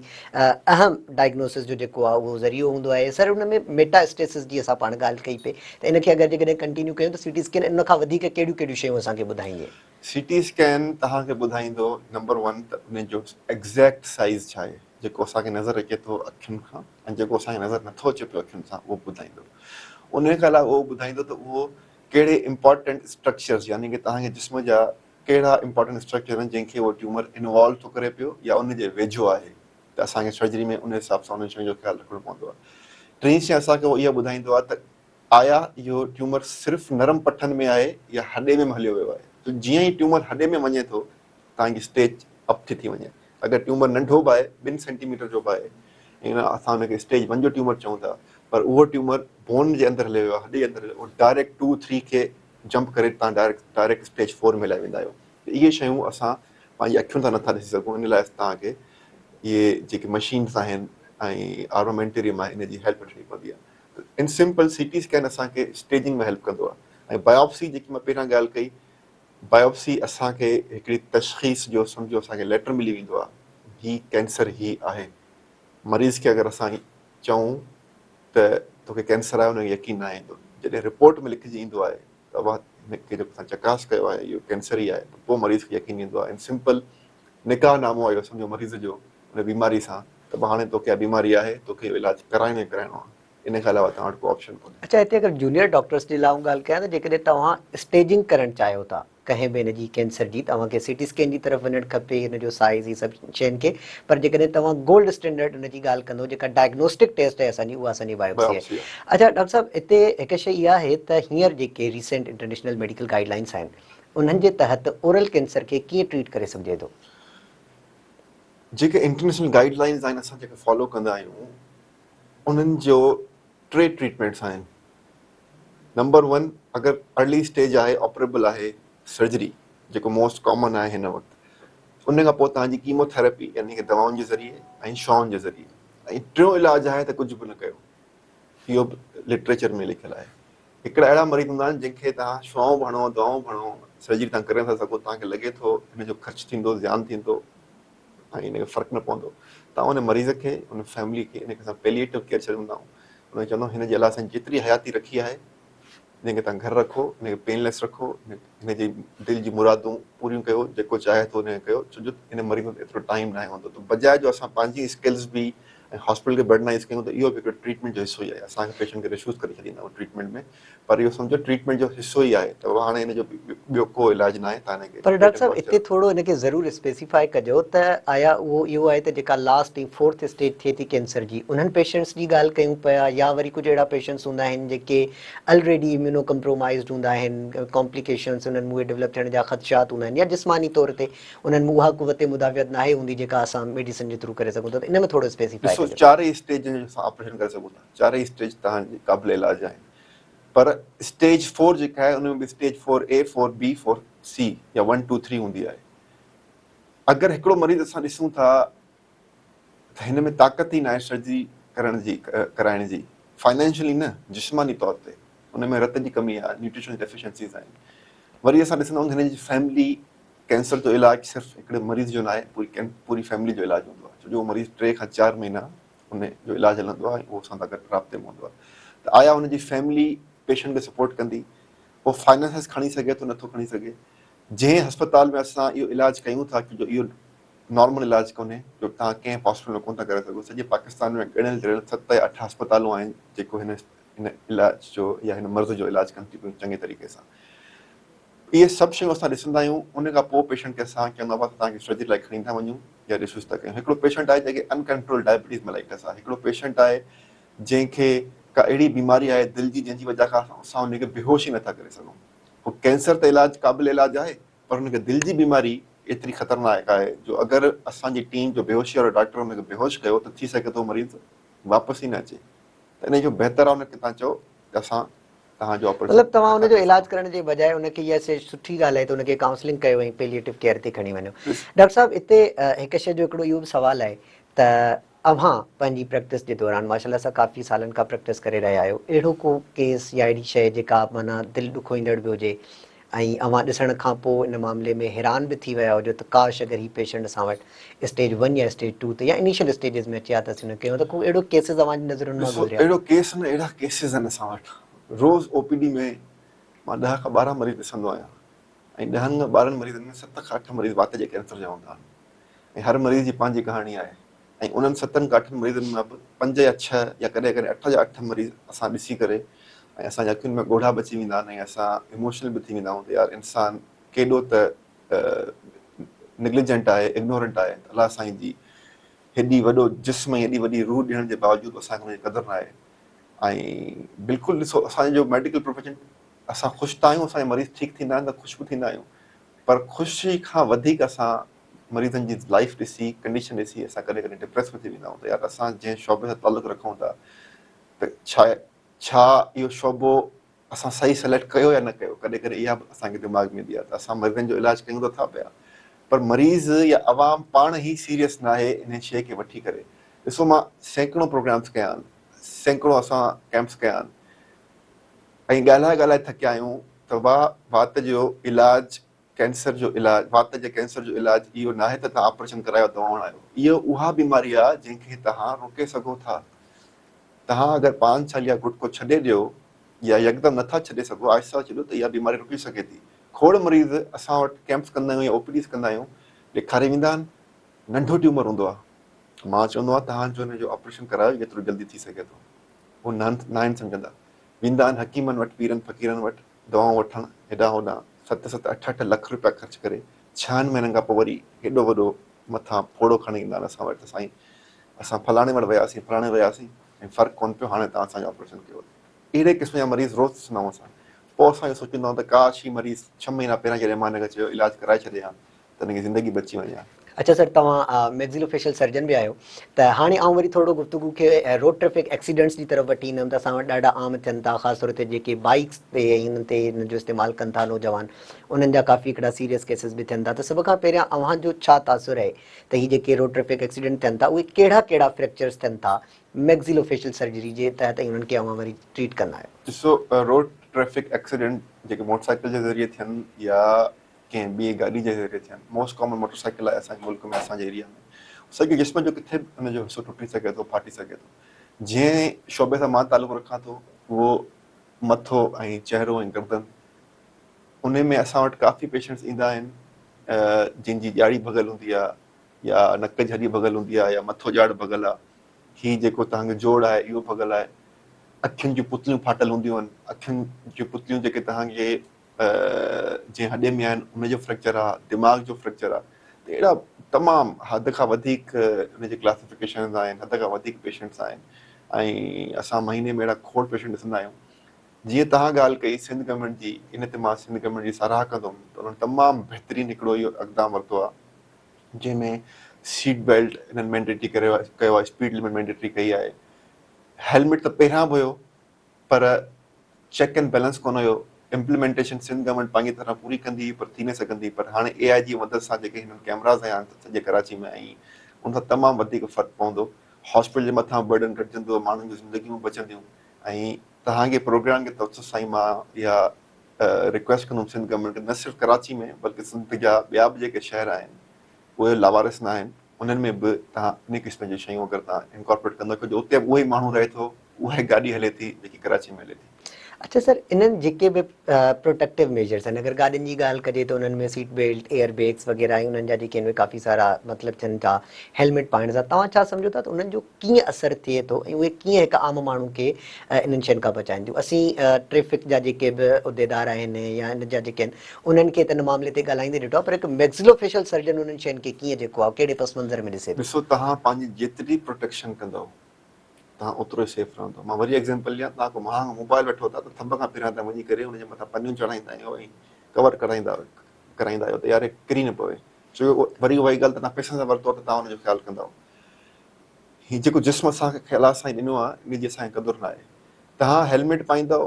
[SPEAKER 1] اهم ڊائگنوسس جو جيڪو آهي اهو ذريعو هوندو آهي سر ان ۾ ميٽا اسٽيسس جي اسان پاڻ ڳالهه ڪئي پئي ته ان کي اگر جيڪڏهن ڪنٽينيو ڪيون ته سي ٽي اسڪين ان کان وڌيڪ ڪهڙيون ڪهڙيون شيون اسان کي ٻڌائيندي؟
[SPEAKER 2] سي ٽي اسڪين توهان کي ٻڌائيندو نمبر ون ته ان جو ايگزيڪٽ سائيز ڇا آهي جيڪو اسان کي نظر اچي ٿو اکين کان ۽ جيڪو اسان کي نظر نٿو اچي پيو اکين سان اهو ٻڌائيندو ان کان علاوه اهو ٻڌائيندو ته اهو ڪهڙي امپارٽنٽ اسٽرڪچرز يعني ڪي توهان جي جسم جا ڪهڙا امپارٽنٽ اسٽرڪچر آهن جنهن کي اهو ٽيومر انوالو ٿو ڪري پيو يا ان جي ويجهو آهي ته اسان کي سرجري ۾ ان حساب سان انهن شين جو خيال رکڻو پوندو آهي. ٽين شين اسان کي اهو اها ٻڌائيندو آهي ته آيا اهو ٽيومر صرف نرم پٺن ۾ آهي يا هڏي ۾ به هليو ويو آهي ته جيئن ئي ٽيومر هڏي ۾ وڃي ٿو توهان جي اسٽيج اپ ٿي ٿي وڃي اگر ٽيومر ننڍو به آهي ٻن سينٽي ميٽر جو به آهي ۽ اسان ان کي اسٽيج ون جو ٽيومر چئون ٿا پر اهو ٽيومر بون جي اندر هليو ويو آهي هڏي جي اندر هليو اهو ڊائريڪٽ ٽو ٿري کي جمپ ڪري توهان ڊائريڪٽ ڊائريڪٽ اسٽيج فور ۾ هليا ويندا آهيو ته اهي شيون اسان پنهنجي اکين سان نٿا ڏسي سگهون ان لاء توهان کي اهي جيڪي مشينس آهن ۽ آرمامينٽيريم آهي ان جي هيلپ وٺڻي پوندي آهي ته ان سمپل سي ٽي اسڪين اسان کي اسٽيجنگ ۾ هيلپ ڪندو آهي ۽ بايوپسي جيڪي مان پهريان ڳالهه ڪئي بايوپسي اسان کي هڪڙي تشخيص جو سمجهو اسان کي ليٽر ملي ويندو آهي هي ڪينسر هي آهي مريض کي اگر اسان چئون ته توکي ڪينسر آهي ان کي يقين ناهي ايندو جڏهن رپورٽ ۾ لکجي ايندو آهي ته اوهان هن کي جيڪو اسان چڪاس ڪيو آهي اهو ڪينسر ئي آهي ته پوء مريض کي يقين ايندو آهي ۽ سمپل نڪاح نامو آهي اهو سمجهو مريض جو ان بيماري سان ته به هاڻي توکي اها بيماري آهي توکي اهو علاج ڪرائڻو ئي ڪرائڻو آهي ان کان علاوه توهان وٽ ڪو آپشن ڪونهي.
[SPEAKER 1] اڇا هتي اگر جونيئر ڊاڪٽرس جي لاء آئون ڳالهه ڪيان ته جيڪڏهن توهان اسٽيجنگ ڪرڻ چاهيو ٿا ڪنهن به هن جي ڪينسر جي ته اوهان کي سي ٽي اسڪين جي طرف وڃڻ کپي هن جو سائيز هي سڀ شين کي پر جيڪڏهن توهان گولڊ اسٽينڊرڊ ان جي ڳالهه ڪندو جيڪا ڊائگنوسٽڪ ٽيسٽ آهي اسان جي اها اسان جي بايوپسي آهي اڇا ڊاڪٽر صاحب هتي هڪ شي اها آهي ته هينئر جيڪي recent international medical guide lines آهن انهن جي تحت اورل ڪينسر کي ڪيئن ٽريٽ ڪري سگهجي ٿو؟
[SPEAKER 2] جيڪي انٽرنيشنل گائيڊ لائنز آهن اسان جيڪي فالو ڪندا آهيون انهن جو ٽي ٽريٽمينٽس آهن نمبر ون اگر ارلي اسٽيج آهي آپريبل آهي سرجري جيڪو موسٽ ڪامن آهي هن وقت ان کان پوء توهان جي ڪيمو ٿيراپي يعني ڪي دوائن جي ذريعي ۽ شعاعن جي ذريعي ۽ ٽيون علاج آهي ته ڪجهه به نه ڪيو اهو به لٽريچر ۾ لکيل آهي. هڪڙا اهڙا مريض هوندا آهن جن کي توهان شعاعون به هڻو، دوائون به هڻو، سرجري توهان ڪري نٿا سگهو، توهان کي لڳي ٿو هن جو خرچ ٿيندو، زيان ٿيندو ۽ هن کي فرق نه پوندو. توهان ان مريض کي، ان فيملي کي ان کي اسان پيليئيٽو ڪيئر چوندا آهيون. ان کي چوندا آهيون هن جي الله سائين جيتري حياتي رکي آهي هن کي توهان گهر رکو، هن کي پين ليس رکو، هن جي دل جي مرادون پوريون ڪيو، جيڪو چاهي ٿو ان کي ڪيو، ڇو جو هن مريض وٽ ايترو ٽائيم ناهي هوندو ته بجاء جو اسان پنهنجي اسڪلز به ۽ هاسپيٽل کي برڊنائيز ڪيون ته اهو به هڪڙو ٽريٽمينٽ جو حصو ئي آهي. اسان پيشنٽ کي ريفيوز ڪري ڇڏيندا آهيون ٽريٽمينٽ ۾ پر اهو سمجهو ٽريٽمينٽ جو حصو ئي آهي ته هاڻي ان جو ٻيو ڪو علاج ناهي تان هن کي
[SPEAKER 1] پر ڊاڪٽر صاحب اتي ٿورو ان کي ضرور اسپيسيفائي ڪجو ته آيا اهو اهو آهي ته جيڪا لاسٽ ۽ فورٿ اسٽيج ٿئي ٿي ڪينسر جي انهن پيشنٽس جي ڳالهه ڪيون پيا يا وري ڪجهه اهڙا پيشنٽس هوندا آهن جيڪي الريڊي اميونو ڪمپرومائزڊ هوندا آهن ڪامپليڪيشنس انهن ۾ اهي ڊولپ ٿيڻ جا خدشات هوندا آهن يا جسماني طور تي انهن ۾ اها قوت مدافعت ناهي هوندي جيڪا اسان ميڊيسن جي ٿرو ڪري سگهون ٿا ته ان ۾ ٿورو اسپيسيفائي
[SPEAKER 2] ڏسو
[SPEAKER 1] ڪجو.
[SPEAKER 2] چارئي اسٽيجن جو اسان آپريشن ڪري سگهون ٿا چارئي اسٽيج توهان جي قابل علاج آهن پر اسٽيج فور جيڪا آهي ان ۾ به stage four A four B four C يا ون ٽو ٿري هوندي آهي اگر هڪڙو مريض اسان ڏسون ٿا ته هن ۾ طاقت ئي ناهي سرجري ڪرڻ جي ڪرائڻ جي فائنانشلي نه جسماني طور تي ان ۾ رت جي ڪمي آهي نيوٽريشنل ڊيفيشنسيز آهن وري اسان ڏسندا آهيون هن جي فيملي ڪينسر جو علاج صرف هڪڙي مريض جو ناهي پوري پوري فيملي جو علاج هوندو آهي ڇو جو اهو مريض 3 کان 4 مهينا ان جو علاج هلندو آهي ۽ اهو اسان سان گڏ رابطي ۾ هوندو آهي ته آيا ان جي فيملي پيشنٽ کي سپورٽ ڪندي اهو فائنانسز کڻي سگهي ٿو نٿو کڻي سگهي جنهن هسپتال ۾ اسان اهو علاج ڪيون ٿا جو اهو نارمل علاج ڪونهي جو توهان ڪنهن به هاسپيٽل ۾ ڪونه ٿا ڪري سگهو سڄي پاڪستان ۾ ڳڻيل ڳڻيل 7 يا 8 هسپتالون آهن جيڪو هن هن علاج جو يا هن مرض جو علاج ڪن ٿيون پيون چڱي طريقي سان اهي سڀ شيون اسان ڏسندا آهيون ان کان پوء پيشنٽ کي اسان چوندا آهيون ته توهان کي سرجري لاء کڻي ٿا وڃون يا ريفيوز ٿا ڪيون هڪڙو پيشنٽ آهي جنهن کي ان ڪنٽرول ڊائبٽيز ملائيٽس آهي هڪڙو پيشنٽ آهي جنهن کي ڪا اهڙي بيماري آهي دل جي جنهن جي وجه کان اسان ان کي بيهوش ئي نٿا ڪري سگهون هو ڪينسر ته علاج قابل علاج آهي پر ان کي دل جي بيماري ايتري خطرناڪ آهي جو اگر اسان جي ٽيم جو بيهوشي وارو ڊاڪٽر ان کي بيهوش ڪيو ته ٿي سگهي ٿو مريض واپس ئي نه اچي ته ان جو بهتر آهي ان کي توهان چئو ته اسان توهان جو آپريشن
[SPEAKER 1] مطلب توهان
[SPEAKER 2] نٿا
[SPEAKER 1] ان جو
[SPEAKER 2] ڪري
[SPEAKER 1] علاج
[SPEAKER 2] سگهون.
[SPEAKER 1] ڪرڻ جي بجاء ان کي اها شيء سٺي ڳالهه آهي ته ان کي ڪائونسلنگ ڪيو ۽ پيليئيٽو ڪيئر تي کڻي وڃو. ڊاڪٽر صاحب اتي هڪ شيء جو هڪڙو اهو به سوال آهي ته اوهان پنهنجي پريڪٽس جي دوران ماشاء الله سان ڪافي سالن کان پريڪٽس ڪري رهيا آهيو اهڙو ڪو ڪيس يا اهڙي شيء جيڪا معنيٰ دل ڏکوئيندڙ به هجي ۽ اوهان ڏسڻ کان پوء ان معاملي ۾ حيران به ٿي ويا هجو ته ڪاش اگر هي پيشنٽ اسان وٽ اسٽيج ون يا اسٽيج ٽو تي يا انيشل اسٽيجز ۾ اچي ها ته اسين ان کي ڪيون ته ڪو اهڙو ڪيسز اوهان جي نظرن مان
[SPEAKER 2] ڏسو
[SPEAKER 1] گذريا؟
[SPEAKER 2] اهڙو ڪيس نه اهڙا ڪيسز آهن اسان وٽ روز او پي ڊي ۾ مان 10 کان 12 مريض ڏسندو آهيان ۽ 10 کان 12 مريضن ۾ 7 کان 8 مريض وات جي ڪينسر جا هوندا آهن ۽ هر مريض جي پنهنجي ڪهاڻي آهي ۽ انهن 7 کان 8 مريضن مان به 5 يا 6 يا ڪڏهن ڪڏهن 8 جا 8 مريض اسان ڏسي ڪري ۽ اسان جي اکين ۾ ڳوڙها به اچي ويندا آهن ۽ اسان ايموشنل به ٿي ويندا آهيون ته يار انسان ڪيڏو ته نگليجنٽ آهي اگنورنٽ آهي ته الله سائين جي هيڏي وڏو جسم ۽ هيڏي وڏي روح ڏيڻ جي باوجود اسان کي ان جي قدر ناهي ۽ بلڪل ڏسو اسان جو ميڊيڪل پروفيشن اسان خوش ته آهيون اسان جا مريض ٺيڪ ٿيندا آهن ته خوش به ٿيندا آهيون پر خوشي کان وڌيڪ اسان مريضن جي لائف ڏسي ڪنڊيشن ڏسي اسان ڪڏهن ڪڏهن ڊپريس به ٿي ويندا آهيون ته يار اسان جنهن شعبي سان تعلق رکون ٿا ته ڇا ڇا اهو شعبو اسان صحيح سليڪٽ ڪيو يا نه ڪيو ڪڏهن ڪڏهن اها به اسان کي دماغ ۾ ايندي آهي ته اسان مريضن جو علاج ڪيون ته ٿا پيا پر مريض يا عوام پاڻ ئي سيريس ناهي انهي شيء کي وٺي ڪري ڏسو مان سيڪڙو پروگرامس ڪيا آهن سيڪڙو اسان ڪيمپس ڪيا آهن ۽ ڳالهائي ڳالهائي ٿڪيا آهيون ته وات جو علاج ڪينسر جو علاج وات جي ڪينسر جو علاج اهو ناهي ته توهان آپريشن ڪرايو دوائون هڻايو اهو اها بيماري آهي جنهن کي توهان روڪي سگهو ٿا توهان اگر پان ڇال يا گٽڪو ڇڏي ڏيو يا يڪدم نٿا ڇڏي سگهو آهستي آهستي ڇڏيو ته اها بيماري رڪي سگهي ٿي کوڙ مريض اسان وٽ ڪيمپس ڪندا آهيون يا او پي ڊيز ڪندا آهيون ڏيکاري ويندا آهن ننڍو ٽيومر هوندو آهي مان چوندو آهيان توهان جو هن جو آپريشن ڪرايو جيترو جلدي ٿي سگهي ٿو هو ناهن سمجهندا ويندا آهن حڪيمن وٽ پيرن فقيرن وٽ دوائون وٺڻ هيڏانهن هوڏانهن 7 7 8 8 لک روپيا خرچ ڪري 6 مهينن کان پوء وري هيڏو وڏو مٿان ڦوڙو کڻي ايندا آهن اسان وٽ ته سائين اسان فلاڻي وٽ وياسين فلاڻي وياسين ۽ فرق ڪونه پيو هاڻي توهان اسان جو آپريشن ڪيو. اهڙي قسم جا مريض روز ڏسندا آهيون اسان. پوء اسان اهو سوچيندا آهيون ته ڪاش هي مريض 6 مهينا پهريان جڏهن مان هن کي چيو علاج ڪرائي ڇڏي ها ته هن کي زندگي بچي وڃي ها.
[SPEAKER 1] اڇا سر توهان ميگزيلو فيشل سرجن به آهيو ته هاڻي آئون وري ٿورڙو گفتگو کي روڊ ٽريفڪ ايڪسيڊنٽس جي طرف وٺي ايندم ته اسان وٽ ڏاڍا عام ٿين ٿا خاص طور تي جيڪي بائيڪس تي ۽ انهن تي انهن جو استعمال ڪن ٿا نوجوان انهن جا ڪافي هڪڙا سيريس ڪيسز به ٿين ٿا ته سڀ کان پهريان اوهان جو ڇا تاثر آهي ته هي جيڪي روڊ ٽريفڪ ايڪسيڊنٽ ٿين ٿا اهي ڪهڙا ڪهڙا فريڪچرز ٿين ٿا ميگزيلو فيشل سرجري جي تحت ۽ انهن کي اوهان وري ٽريٽ ڪندا آهيو.
[SPEAKER 2] ڏسو روڊ ٽريفڪ ايڪسيڊنٽ جيڪي موٽر سائيڪل جي ذريعي ٿين يا ڪنهن ٻئي گاڏي جي ذريعي ٿين. موسٽ ڪامن موٽر سائيڪل آهي اسان جي ملڪ ۾ اسان جي ايريا ۾ سڄي جسم جو ڪٿي به ان جو حصو ٽٽي سگهي ٿو ڦاٽي سگهي ٿو. جنهن شعبي سان مان تعلق رکان ٿو اهو مٿو ۽ چهرو ۽ گردن انهي ۾ اسان وٽ ڪافي پيشنٽس ايندا آهن جن جي ڄاڙي ڀڳل هوندي آهي يا نڪ جي هڏي ڀڳل هوندي آهي يا مٿو ڄاڙ ڀڳل آهي هي جيڪو توهان جو جوڙ آهي اهو ڀڳل آهي اکين جون پتليون ڦاٽل هونديون آهن اکين جون پتليون جيڪي توهان جي جنهن هڏي ۾ آهن ان جو فريڪچر آ دماغ جو فريڪچر آ ته اهڙا تمام حد کان وڌيڪ ان جي ڪلاسيفڪيشنز آهن حد کان وڌيڪ پيشنٽس آهن ۽ اسان مهيني ۾ اهڙا کوڙ پيشنٽ ڏسندا آهيون جيئن توهان ڳالهه ڪئي سنڌ گورنمينٽ جي ان تي مان سنڌ گورنمينٽ جي ساراهه ڪندم ته انهن تمام بهترين هڪڙو اهو اقدام ورتو آ جنهن ۾ سيٽ بيلٽ انهن مينڊيٽري ڪريو ڪيو آ اسپيڊ لمٽ مينڊيٽري ڪئي آهي هيلمٽ ته پهريان به هيو پر چيڪ اينڊ بيلنس ڪونه هيو، امپليمينٽيشن سنڌ گورنمينٽ پنهنجي طرفان پوري ڪندي هئي پر ٿي نه سگهندي پر هاڻي اي آء جي مدد سان جيڪي هنن ڪيمراز هنيا آهن سڄي ڪراچي ۾ ۽ ان سان تمام وڌيڪ فرق پوندو، هاسپيٽل جي مٿان برڊن گهٽجندو، ماڻهن جون زندگيون به بچنديون ۽ توهان جي پروگرام جي توسط سان ئي مان اها رڪويسٽ ڪندم سنڌ گورنمينٽ کي نه صرف ڪراچي ۾ بلڪه سنڌ جا ٻيا به جيڪي شهر آهن اهي لاوارث نه آهن انهن ۾ به توهان ان قسم جون شيون اگر توهان انڪارپوريٽ ڪندو ڇو جو اتي به اهو ئي ماڻهو رهي ٿو اها ئي گاڏي هلي ٿي جيڪي ڪراچي ۾ هلي ٿي.
[SPEAKER 1] اڇا سر انهن جيڪي به پروٽيڪٽو ميجرس آهن اگر گاڏين جي ڳالهه ڪجي ته انهن ۾ سيٽ بيلٽ ايئر بيگس وغيره ۽ انهن جا جيڪي آهن اهي ڪافي سارا مطلب ٿين ٿا هيلميٽ پائڻ سان توهان ڇا سمجهو ٿا ته انهن جو ڪيئن اثر ٿئي ٿو ۽ اهي ڪيئن هڪ عام ماڻهو کي انهن شين کان بچائين ٿيون اسين ٽريفڪ جا جيڪي به عهديدار آهن يا ان جا جيڪي آهن انهن کي ته ان معاملي تي ڳالهائيندي ڏٺو آهي پر هڪ ميگزلو فيشل سرجن انهن شين کي ڪيئن جيڪو آهي ڪهڙي پس منظر ۾ ڏسي ٿو.
[SPEAKER 2] ڏسو توهان پنهنجي جيتري پروٽيڪشن ڪندؤ توهان اوترو ئي سيف رهندؤ مان وري ايگزيمپل ڏيان توهان ڪو مهانگو موبائل وٺو ٿا ته ٿنڀ کان پهريان توهان وڃي ڪري ان جي مٿان پنيون چڙهائيندا آهيو ۽ ڪور ڪرائيندا ڪرائيندا آهيو ته يار هي ڪري نه پوي ڇو جو وري اها ئي ڳالهه ته توهان پئسن سان ورتو آهي ته توهان ان جو خيال ڪندؤ هي جيڪو جسم اسان کي الله سائين ڏنو آهي ان جي اسان کي قدر نه آهي توهان هيلميٽ پائيندؤ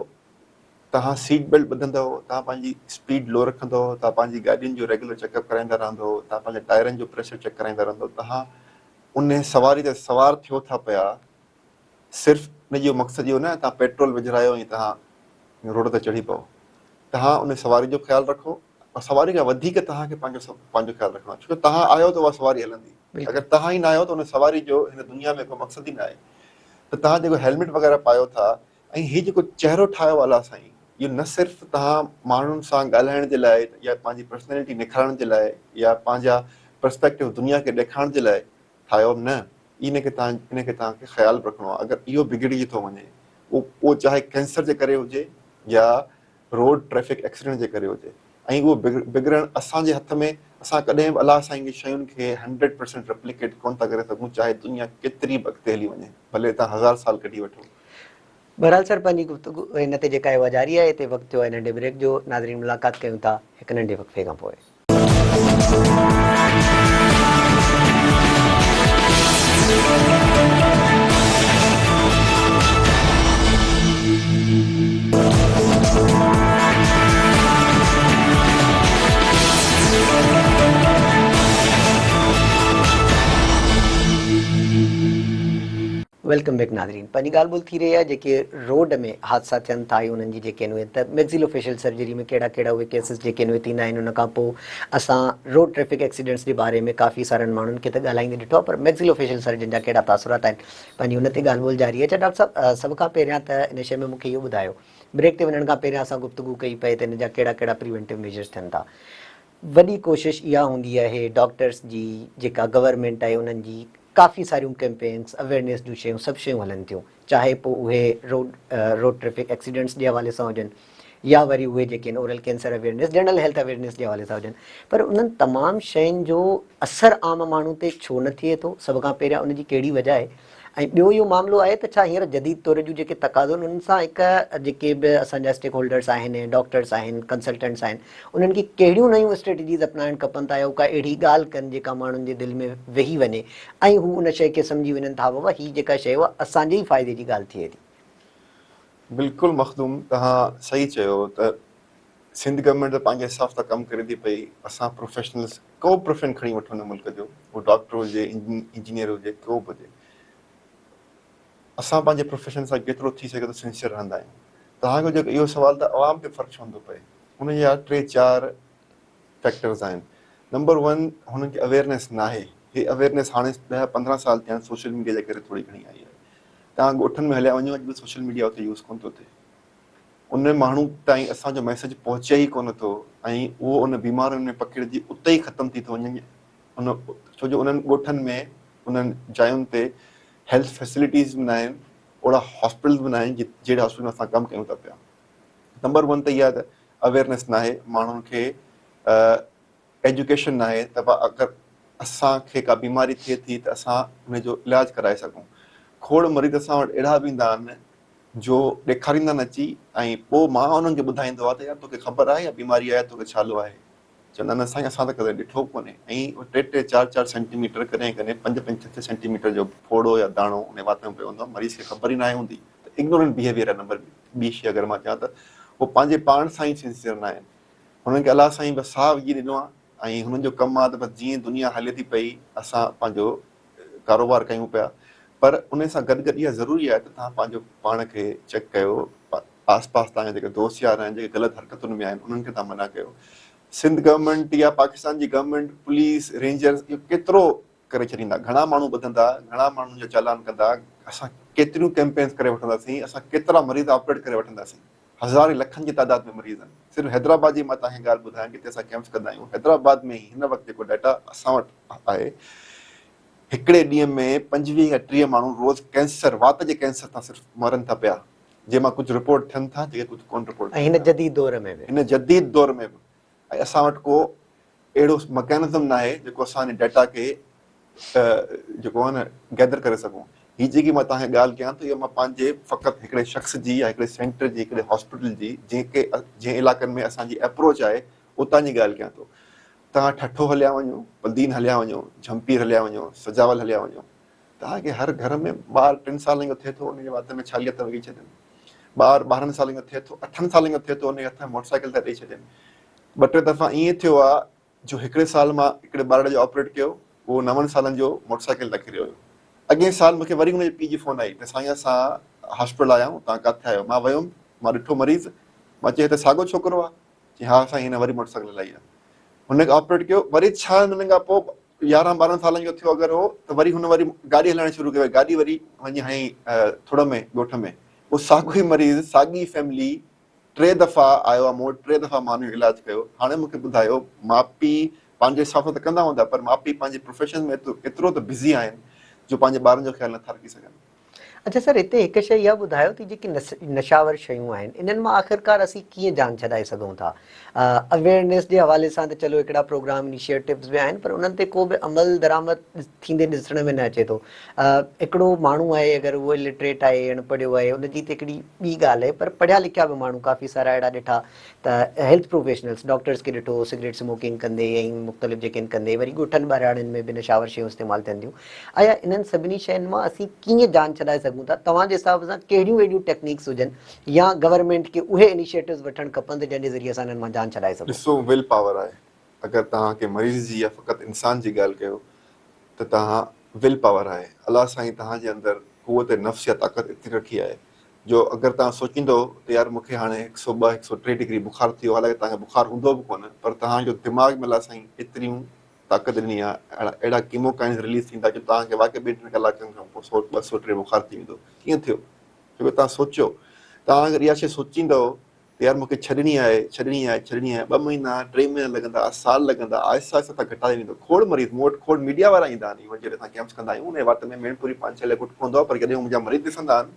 [SPEAKER 2] توهان سيٽ بيلٽ ٻڌندؤ، توهان پنهنجي اسپيڊ لو رکندؤ، توهان پنهنجي گاڏين جو ريگيولر چيڪ اپ ڪرائيندا رهندؤ، توهان پنهنجي ٽائرن جو پريشر چيڪ ڪرائيندا رهندؤ، توهان انهي سواري تي سوار ٿيو ٿا پيا، صرف ان جو مقصد اهو ناهي توهان پيٽرول وجهرايو ۽ توهان روڊ تي چڙهي پئو، توهان انهي سواري جو خيال رکو پر سواري کان وڌيڪ توهان کي پنهنجو پنهنجو خيال رکڻو آهي ڇو جو توهان آهيو ته اها سواري هلندي، اگر توهان ئي ناهيو ته ان سواري جو هن دنيا ۾ ڪو مقصد ئي ناهي ته توهان جيڪو هيلميٽ وغيره پايو ٿا ۽ هي جيڪو چهرو ٺاهيو آهي الله سائين اهو نه صرف توهان ماڻهن سان ڳالهائڻ جي لاء يا پنهنجي پرسنالٽي نکارڻ جي لاء يا پنهنجا پرسپيڪٽو دنيا کي ڏيکارڻ جي لاء ٺاهيو نه ان کي توهان ان کي توهان کي خيال به رکڻو آهي اگر اهو بگڙجي ٿو وڃي اهو اهو چاهي ڪينسر جي ڪري هجي يا روڊ ٽريفڪ ايڪسيڊنٽ جي ڪري هجي ۽ اهو بگڙڻ اسان جي هٿ ۾ اسان ڪڏهن به الله سائين جي شين کي هنڊريڊ پرسنٽ ريپليڪيٽ ڪونه ٿا ڪري سگهون چاهي دنيا ڪيتري به اڳتي هلي وڃي ڀلي توهان هزار سال ڪڍي وٺو.
[SPEAKER 1] بهرحال سر پنهنجي گفتگو هن تي جيڪا آهي اها جاري آهي هتي وقت ٿيو آهي ننڍي بريڪ جو ناظرين ملاقات ڪيون ٿا هڪ ننڍي وقفي کان پوء. Welcome back ناظرين پنهنجي ڳالهه ٻولهه ٿي رهي آهي جيڪي روڊ ۾ حادثا ٿين ٿا ۽ انهن جي جيڪي آهن اهي ته ميگزيلو فيشل سرجري ۾ ڪهڙا ڪهڙا اهي ڪيسز جيڪي آهن اهي ٿيندا آهن ان کان پوء اسان روڊ ٽريفڪ ايڪسيڊنٽس جي باري ۾ ڪافي سارن ماڻهن کي ته ڳالهائيندي ڏٺو آهي پر ميگزيلو فيشل سرجن جا ڪهڙا تاثرات آهن پنهنجي ان تي ڳالهه ٻولهه جاري آهي اڇا ڊاڪٽر صاحب سڀ کان پهريان ته ان شيء ۾ مون کي اهو ٻڌايو بريڪ تي وڃڻ کان پهريان اسان گفتگو ڪئي پئي ته ان جا ڪهڙا ڪهڙا پريونٽو ميجرز ٿين ٿا وڏي ڪوشش اها هوندي آهي ڊاڪٽرس جي جيڪا گورنمينٽ آهي انهن جي ڪافي ساريون ڪيمپينس اويئرنيس جون شيون سڀ شيون هلن ٿيون چاهي پوء اهي روڊ روڊ ٽريفڪ ايڪسيڊنٽس جي حوالي سان هجن يا وري اهي جيڪي آهن oral cancer awareness general health awareness جي حوالي سان هجن پر انهن تمام شين جو اثر عام ماڻهو تي ڇو نه ٿئي ٿو سڀ کان پهريان ان جي ڪهڙي وجه آهي ۽ ٻيو اهو معاملو آهي ته ڇا هينئر جديد دور جون جيڪي تقاضائون انهن سان هڪ جيڪي به اسان جا اسٽيڪ هولڊرس آهن ڊاڪٽرس آهن ڪنسلٽنٽس آهن انهن کي ڪهڙيون نيون اسٽريٽجيز اپنائڻ کپن ٿا يا هو ڪا اهڙي ڳالهه ڪن جيڪا ماڻهن جي دل ۾ ويهي وڃي ۽ هو ان شيء کي سمجهي وڃن ته ها بابا هي جيڪا شيء اها اسان جي ئي فائدي جي ڳالهه ٿئي ٿي.
[SPEAKER 2] بلڪل مخدوم توهان صحيح چيو ته سنڌ گورنمينٽ ته پنهنجي حساب سان ڪم ڪري ٿي پئي اسان پروفيشنلز ڪو به پروفيشن کڻي وٺو هن ملڪ جو اهو ڊاڪٽر هجي انجنيئر هجي ڪو به هجي اسان پنهنجي پروفيشن سان جيترو ٿي سگهي ٿو سنسيئر رهندا آهيون توهان جو جيڪو اهو سوال ته عوام تي فرق ڇو نٿو پئي ان جا ٽي چار فيڪٽرز آهن نمبر ون هنن کي اويئرنيس ناهي هي اويئرنيس هاڻي 10 15 سال ٿيا آهن سوشل ميڊيا جي ڪري ٿوري گهڻي آئي آهي توهان ڳوٺن ۾ هليا وڃو اڄ به سوشل ميڊيا اتي يوز ڪونه ٿو ٿئي ان ماڻهو تائين اسان جو ميسيج پهچي ئي ڪونه ٿو ۽ اهو ان بيمارين ۾ پکڙجي اتي ئي ختم ٿي ٿو وڃي ان ڇو جو انهن ڳوٺن ۾ انهن جاين تي هيلٿ فيسلٽيز به ناهن اوڙا هاسپيٽلز به ناهن جهڙي هاسپيٽل ۾ اسان ڪم ڪيون ٿا پيا نمبر ون ته اها ته اويئرنيس ناهي ماڻهن کي ايجوڪيشن ناهي ته اگر اسان کي ڪا بيماري ٿئي ٿي ته اسان ان جو علاج ڪرائي سگهون. کوڙ مريض اسان وٽ اهڙا به ايندا آهن جو ڏيکاريندا آهن اچي ۽ پوء مان انهن کي ٻڌائيندو آهيان ته يار توکي خبر آهي اها بيماري آهي توکي ڇالو آهي؟ چوندا آهن نه سائين اسان ته ڪڏهن ڏٺو به ڪونهي ۽ اهو ٽي ٽي چار چار سينٽي ميٽر ڪڏهن ڪڏهن پنج پنج ڇهه ڇهه سينٽي ميٽر جو ڦوڙو يا داڻو ان وات ۾ پيو هوندو آهي مريض کي خبر ئي ناهي هوندي ته اگنورنٽ بيهيويئر آهي نمبر ٻي شي اگر مان چوان ته هو پنهنجي پاڻ سان ئي سنسيئر ناهن. هنن کي الله سائين بس ساهه وجهي ڏنو آهي ۽ هنن جو ڪم آهي ته بس جيئن دنيا هلي ٿي پئي اسان پنهنجو ڪاروبار ڪيون پيا پر ان سان گڏ گڏ اها ضروري آهي ته توهان پنهنجو پاڻ کي چيڪ ڪيو آس پاس توهان جا جيڪي دوست يار آهن جيڪي غلط حرڪتن ۾ آهن انهن کي توهان منع ڪيو سنڌ گورنمينٽ يا پاڪستان جي گورنمينٽ پوليس رينجرز اهو ڪيترو ڪري ڇڏيندا گهڻا ماڻهو ٻڌندا گهڻا ماڻهن جا چالان ڪندا اسان ڪيتريون ڪيمپينز ڪري وٺنداسين اسان ڪيترا مريض آپريٽ ڪري وٺنداسين هزارين لکن جي تعداد ۾ مريض آهن. صرف حيدرآباد جي مان توهان کي ڳالهه ٻڌايان جتي اسان ڪيمپس ڪندا آهيون حيدرآباد ۾ ئي هن وقت جيڪو ڊيٽا اسان وٽ آهي هڪڙي ڏينهن ۾ 25 يا 30 ماڻهو روز ڪينسر وات جي ڪينسر تان صرف مرن ٿا پيا جنهن مان ڪجهه رپورٽ ٿين ٿا جيڪي ڪجهه ڪونه رپورٽ
[SPEAKER 1] ۽ هن جديد دور ۾ به.
[SPEAKER 2] هن جديد دور ۾ به ۽ اسان وٽ ڪو اهڙو مڪينزم ناهي جيڪو اسان ان ڊيٽا کي جيڪو آهي نه گيدر ڪري سگهون. هي جيڪي مان توهان کي ڳالهه ڪيان ٿو اها مان پنهنجي فقط هڪڙي شخص جي يا هڪڙي سينٽر جي هڪڙي هاسپيٽل جي جنهن کي جنهن علائقن ۾ اسان جي اپروچ آهي اتان جي ڳالهه ڪيان ٿو. توهان ٺٽو هليا وڃو، بدين هليا وڃو، جهمپير هليا وڃو، سجاول هليا وڃو توهان کي هر گهر ۾ ٻار ٽن سالن جو ٿئي ٿو ان جي وات ۾ ڇاليء ٿا وجهي ڇڏين. ٻار 12 سالن جو ٿئي ٿو اٺن سالن جو ٿئي ٿو ان جي هٿ ۾ موٽر سائيڪل ٿا ڏئي ڇڏين. ٻه ٽي دفعا ائين ٿيو آ جو هڪڙي سال مان هڪڙي ٻارڙي جو آپريٽ ڪيو اهو نون سالن جو موٽر سائيڪل تان ڪريو هيو. اڳئين سال مون کي وري ان جي پيء جي فون آئي ته سائين اسان هاسپيٽل آيا آهيون توهان ڪاٿي آهيو؟ مان ويم مان ڏٺو مريض مان چيو هي ته ساڳو ڇوڪرو آ؟ چيائين ها سائين هن وري موٽر سائيڪل هلائي آ. هن کي آپريٽ ڪيو وري ڇهن مهينن کان پوء 11 12 سالن جو ٿيو اگر هو ته وري هن وري گاڏي هلائڻ شروع ڪئي گاڏي وري وڃي هنئي ٿڙ ۾ ڳوٺ ۾ اهو ساڳو ئي مريض ساڳي فيملي ٽي دفعا آيو آ مون وٽ ٽي دفعا مان ان جو علاج ڪيو هاڻي مون کي ٻڌايو ماء پيء پنهنجي حساب سان ته ڪندا هوندا پر ماء پيء پنهنجي پروفيشن ۾ ايترو ته بزي آهن جو پنهنجي ٻارن جو خيال نٿا رکي سگهن.
[SPEAKER 1] اڇا سر هتي هڪ شيء اها ٻڌايو ته جيڪي نشاور شيون آهن انهن مان آخرڪار اسين ڪيئن جان ڇڏائي سگهون ٿا؟ اويئرنيس جي حوالي سان ته چلو هڪڙا پروگرام انيشيٽوز به آهن پر انهن تي ڪو به عمل درآمد ٿيندي ڏسڻ ۾ نه اچي ٿو. هڪڙو ماڻهو آهي اگر اهو الٽريٽ آهي اڻ پڙهيو آهي ان جي ته هڪڙي ٻي ڳالهه آهي پر پڙهيا لکيا به ماڻهو ڪافي سارا اهڙا ڏٺا ته هيلٿ پروفيشنلز ڊاڪٽرز کي ڏٺو سگريٽ سموڪنگ ڪندي ۽ مختلف جيڪي آهن ڪندي وري ڳوٺن ٻهراڙين ۾ به نشاور شيون استعمال ٿين ٿيون آيا انهن سڀني شين مان اسين ڪيئن جان ڇڏائي سگهون ٿا توهان جي حساب سان ڪهڙيون اهڙيون ٽيڪنيڪس هجن يا گورنمينٽ کي اهي انيشيٽوز وٺڻ کپن ته جنهن جي ذريعي اسان انهن مان جان ڇڏائي سگهون.
[SPEAKER 2] ڏسو will power آهي اگر توهان ڪنهن مريض جي يا فقط انسان جي ڳالهه ڪيو ته توهان will power آهي الله سائين توهان جي اندر قوت نفس يا طاقت ايتري رکي آهي جو اگر توهان سوچيندو ته يار مون کي هاڻي هڪ سو ٻه هڪ سو ٽي ڊگري بخار ٿي ويو حالانڪه توهان کي بخار هوندو به ڪونه پر توهان جو دماغ ۾ الله سائين ايتريون طاقت ڏني آهي اهڙا ڪيموڪائنز رليز ٿيندا جو توهان کي واقعي ٻن ٽن ڪلاڪن کان پوء سو ٻه سو ٽي بخار ٿي ويندو ڪيئن ٿيو ڇو جو توهان سوچيو توهان اگر اها شيء سوچيندو ته يار مون کي ڇڏڻي آهي ڇڏڻي آهي ڇڏڻي آهي ٻه مهينا ٽي مهينا لڳندا سال لڳندا آهستي آهستي توهان گهٽائي ويندو کوڙ مريض مون وٽ کوڙ ميڊيا وارا ايندا آهن ايون جڏهن اسان ڪيمپس ڪندا آهيون ان جي وات ۾ ميڻ پوري پان ڇلي گٽڪو هوندو آهي پر جڏهن هو منهنجا مريض ڏسندا آهن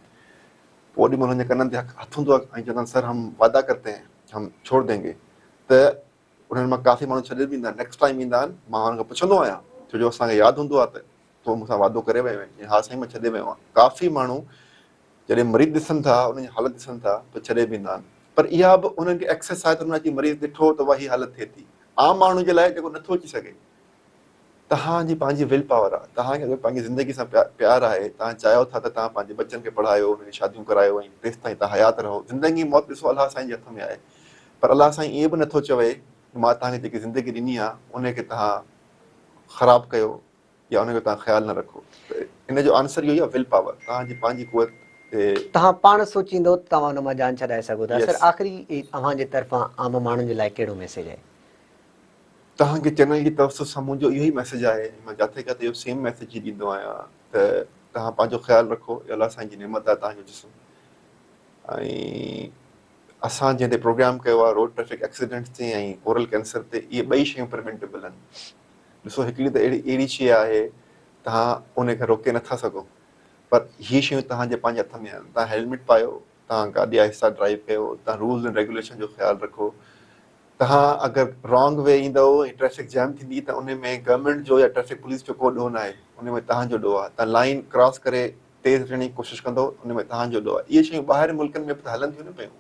[SPEAKER 2] پوء اوڏي مهل هن جي ڪنن تي هٿ هوندو آهي ۽ چوندا آهن سر هم وعده ڪرتي هين هم ڇوڙ دينگي ته انهن مان ڪافي ماڻهو ڇڏي به ايندا آهن نيڪسٽ ٽائيم ايندا آهن مان انهن کان پڇندو آهيان ڇو جو اسان کي ياد هوندو آهي ته. تو مون سان وعدو ڪري ويو آهين؟ ها سائين مان ڇڏي ويو آهيان. ڪافي ماڻهو جڏهن مريض ڏسن ٿا انهن جي حالت ڏسن ٿا ته ڇڏي به ايندا آهن پر اها به انهن کي ايڪسيس آهي ته انهن اچي مريض ڏٺو ته اها هي حالت ٿئي ٿي. عام ماڻهو جي لاء جيڪو نٿو اچي سگهي توهان جي پنهنجي will power آهي توهان کي اگر پنهنجي زندگي سان پيار آهي توهان چاهيو ٿا ته توهان پنهنجي ٻچن کي پڙهايو انهن جون شاديون ڪرايو ۽ تيستائين توهان حيات رهو زندگي موت ڏسو الله سائين جي هٿ ۾ آهي پر الله سائين ائين به نٿو چوي ته مان توهان کي جيڪي زندگي ڏني آهي ان کي توهان خراب ڪيو يا ان جو توهان خيال نه رکو ته ان جو آنسر اهو ئي آهي will power توهان جي پنهنجي قوت تي.
[SPEAKER 1] توهان پاڻ سوچيندو ته توهان ان مان جان ڇڏائي سگهو ٿا. سر آخري اوهان جي طرفان عام ماڻهن جي لاء ڪهڙو ميسيج آهي؟
[SPEAKER 2] توهان کي چينل جي توسط سان منهنجو اهو ئي ميسيج آهي ۽ مان جاٿي ڪاٿي اهو سيم ميسيج ئي ڏيندو آهيان ته توهان پنهنجو خيال رکو اهو الله سائين جي نعمت آهي توهان جو جسم ۽ اسان جنهن تي پروگرام ڪيو آهي روڊ ٽريفڪ ايڪسيڊنٽس تي ۽ اورل ڪينسر تي اهي ٻئي شيون پريونٽيبل آهن ڏسو هڪڙي ته اهڙي اهڙي شيء آهي توهان ان کي روڪي نٿا سگهو پر هي شيون توهان جي پنهنجي هٿ ۾ آهن توهان هيلمٽ پايو توهان گاڏي آهستي ڊرائيو ڪيو توهان رولز اينڊ ريگوليشن جو خيال رکو توهان اگر رانگ وي ايندؤ ۽ ٽريفڪ جيم ٿيندي ته ان ۾ گورنمينٽ جو يا ٽريفڪ پوليس جو ڪو ڏوهه ناهي ان ۾ توهان جو ڏوهه آهي توهان لائين ڪراس ڪري تيز اچڻ جي ڪوشش ڪندؤ ان ۾ توهان جو ڏوهه آهي اهي شيون ٻاهرين ملڪن ۾ به ته هلن ٿيون نه پيون.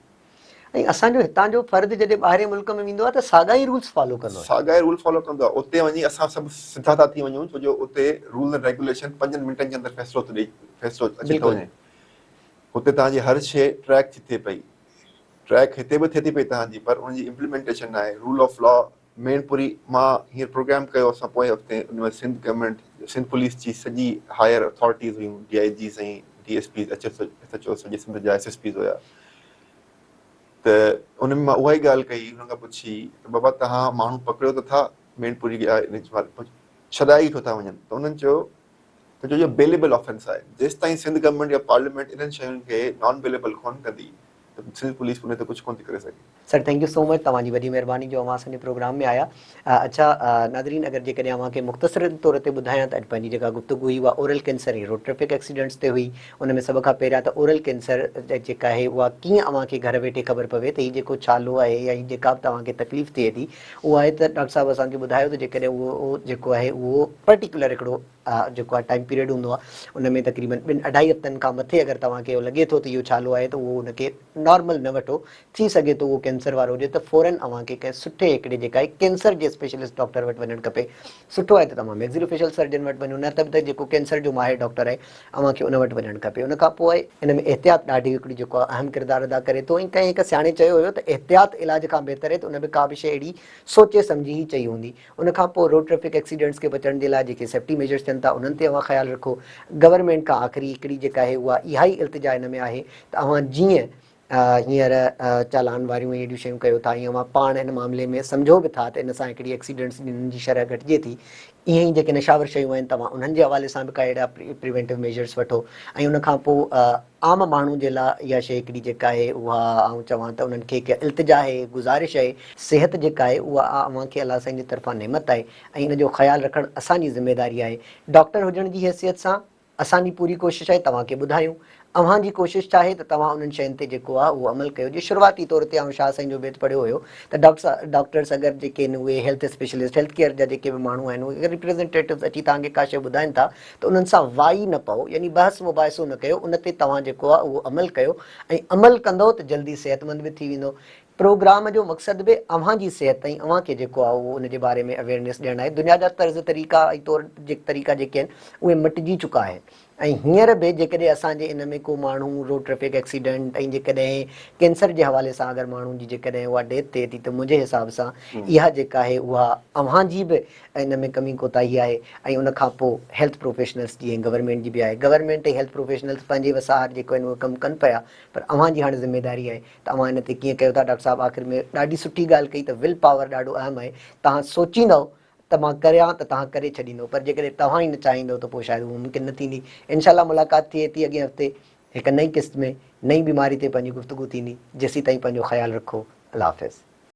[SPEAKER 1] ۽ اسان جو هتان جو فرد جڏهن ٻاهرين ملڪ ۾ ويندو آهي ته ساڳا ئي رولز فالو ڪندو آهي.
[SPEAKER 2] ساڳا ئي رول فالو ڪندو آهي اتي وڃي اسان سڀ سڌا ٿا ٿي وڃون ڇو جو اتي رولز اينڊ ريگوليشن پنجن منٽن جي اندر فيصلو ٿو ڏئي فيصلو اچي ٿو وڃي هتي توهان جي هر شيء ٽريڪ ٿي ٿئي پئي ٽريڪ هتي به ٿئي ٿي پئي توهان جي پر ان جي امپليمينٽيشن ناهي رول آف لا مين پوري مان هينئر پروگرام ڪيو اسان پوئين هفتي ان ۾ سنڌ گورنمينٽ سنڌ پوليس جي سڄي هائر اٿارٽيز هيون D I Gs ۽ D S Ps H S H O سڄي سنڌ جا ايس ايس پيز هيا ته ان ۾ مان اها ئي ڳالهه ڪئي انهن کان پڇي ته بابا توهان ماڻهو پڪڙيو ته ٿا مين پوري ڇڏائي ڇو ٿا وڃن ته انهن چيو ته جو اهو بيليبل آفينس آهي جيستائين سنڌ گورنمينٽ يا پارليامينٽ انهن شين کي نان بيليبل ڪونه ڪندي ته سنڌ پوليس ان تي ڪجهه ڪونه ٿي ڪري سگهي.
[SPEAKER 1] Sir thank you so much توهان جي وڏي مهرباني جو اوهان اسان جي پروگرام ۾ آيا اڇا ناظرين اگر جيڪڏهن اوهان کي مختصر طور تي ٻڌايان ته اڄ پنهنجي جيڪا گفتگو هئي اها oral cancer ۽ road traffic accidents تي هئي ان ۾ سڀ کان پهريان ته اورل ڪينسر جيڪا آهي اها ڪيئن اوهان کي گهر ويٺي خبر پوي ته هي جيڪو ڇالو آهي يا هي جيڪا به توهان کي تڪليف ٿئي ٿي اها آهي ته ڊاڪٽر صاحب اسان کي ٻڌايو ته جيڪڏهن اهو جيڪو آهي اهو پرٽيڪولر هڪڙو جيڪو آهي ٽائيم پيريڊ هوندو آهي ان ۾ تقريبن ٻن اڍائي هفتن کان مٿي اگر توهان کي اهو لڳي ٿو ته اهو ڇالو آهي ته اهو ان کي نارمل نه وٺو ٿي سگهي ٿو اهو ڪينسر وارو هجي ته فورن اوهان کي ڪنهن سٺي هڪڙي جيڪا آهي ڪينسر جي اسپيشلسٽ ڊاڪٽر وٽ وڃڻ کپي سٺو آهي ته توهان ميگزيلو فيشل سرجن وٽ وڃو نه ته به جيڪو ڪينسر جو ماهر ڊاڪٽر آهي اوهان کي ان وٽ وڃڻ کپي ان کان پوء ان ۾ احتياط ڏاڍي هڪڙي جيڪو آهي اهم ڪردار ادا ڪري ٿو ۽ ڪنهن هڪ سياڻي چيو هيو ته احتياط علاج کان بهتر آهي ته ان به ڪا به شيء اهڙي سوچي سمجهي ئي چئي هوندي ان کان پوء روڊ ٽريفڪ ايڪسيڊنٽس کي بچڻ جي لاء جيڪي سيفٽي ميجرز ٿين ٿا انهن تي اوهان خيال رکو. گورنمينٽ کان آخري هڪڙي جيڪا آهي اها اها ئي التجا ان ۾ آهي ته اوهان جيئن هينئر چالان واريون ۽ اهڙيون شيون ڪيو ٿا ۽ اوهان پاڻ ان معاملي ۾ سمجهو به ٿا ته ان سان هڪڙي ايڪسيڊنٽس جي شرح گهٽجي ٿي ائين ئي جيڪي نشاور شيون آهن توهان انهن جي حوالي سان به ڪا اهڙا پريونٽو ميجرز وٺو ۽ ان کان پوء عام ماڻهو جي لاء اها شيء هڪڙي جيڪا آهي اها آئون چوان ته انهن کي هڪ التجا آهي گذارش آهي صحت جيڪا آهي اها اوهان کي الله سائين جي طرفان نعمت آهي ۽ ان جو خيال رکڻ اسان جي ذميواري آهي ڊاڪٽر هجڻ جي حيثيت سان اسان جي پوري ڪوشش آهي توهان کي ٻڌايون. اوهان جي ڪوشش ڇا آهي ته توهان انهن شين تي جيڪو آهي اهو عمل ڪيو. جي شروعاتي طور تي آئون شاهه سائين جو بيت پڙهيو هيو ته ڊاڪٽرس اگر جيڪي آهن اهي هيلٿ اسپيشلسٽ هيلٿ ڪيئر جا جيڪي به ماڻهو آهن اهي اگر ريپريزنٽيٽوز اچي توهان کي ڪا شيء ٻڌائين ٿا ته انهن سان وائي نه پئو يعني بحث مباحثو نه ڪيو ان تي توهان جيڪو آهي اهو عمل ڪيو ۽ عمل ڪندؤ ته جلدي صحتمند به ٿي ويندو. پروگرام جو مقصد به اوهان جي صحت ۽ اوهان کي جيڪو آهي اهو ان جي باري ۾ اويئرنيس ڏيڻ آهي. دنيا جا طرز طريقا ۽ طور طريقا جيڪي آهن اهي مٽجي چڪا آهن ۽ هينئر به جيڪڏهن اسان جي ان ۾ ڪو ماڻهو روڊ ٽريفڪ ايڪسيڊنٽ ۽ جيڪڏهن ڪينسر جي حوالي سان اگر ماڻهو جي جيڪڏهن اها ڊيٿ ٿئي ٿي ته منهنجي حساب سان اها جيڪا آهي اها اوهان جي به ان ۾ ڪمي ڪوتاهي آهي ۽ ان کان پوء هيلٿ پروفيشنلز جي ۽ گورنمينٽ جي به آهي. گورنمينٽ ۽ هيلٿ پروفيشنلز پنهنجي وس آهر جيڪو آهن اهي ڪم ڪن پيا پر اوهان جي هاڻي ذميواري آهي ته اوهان ان تي ڪيئن ڪيو ٿا ڊاڪٽر صاحب آخر ۾ ڏاڍي سٺي ڳالهه ڪئي ته will power ڏاڍو اهم آهي توهان سوچيندؤ ته مان ڪريان ته توهان ڪري ڇڏيندؤ پر جيڪڏهن توهان ئي نه چاهيندؤ ته پوء شايد اهو ممڪن نه ٿيندي انشاء الله ملاقات ٿئي ٿي اڳئين هفتي هڪ نئين قسط ۾ نئين بيماري تي پنهنجي گفتگو ٿيندي جيسين تائين پنهنجو خيال رکو الله حافظ.